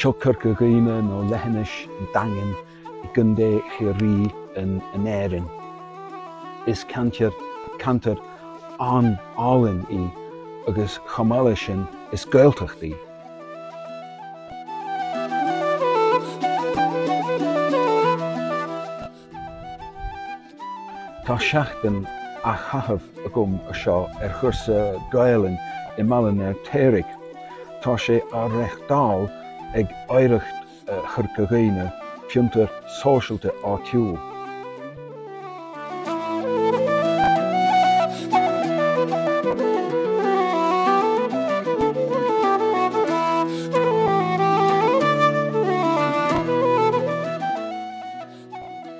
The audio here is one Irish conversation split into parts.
Seo Corca Dhuibhne nó Leithinis an Daingin i gContae Chiarraí in Éirinn. Is ceantar ceantar an-álainn í agus chomh maith leis sin is Gaeltacht í. Tá seachtain á chaitheamh agam anseo ar chúrsa Gaelainn i mBaile an Fheirtéaraigh. Tá sé á reáchtáil ag Oidhreacht Chorca Dhuibhne, fiontar sóisialta áitiúil.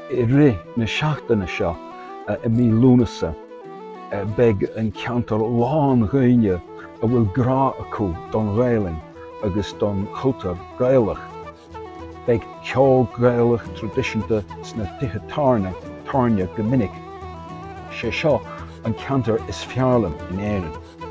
I rith na seachtaine seo i mí Lúnasa beidh an ceantar lán dhaoine a bhfuil grá acu don Ghaelainn agus don chultúr Gaelach. Beidh ceol Gaelach traidisiúnta sna tithe tábhairne go minic. Sé seo an ceantar is fearr liom in Éirinn.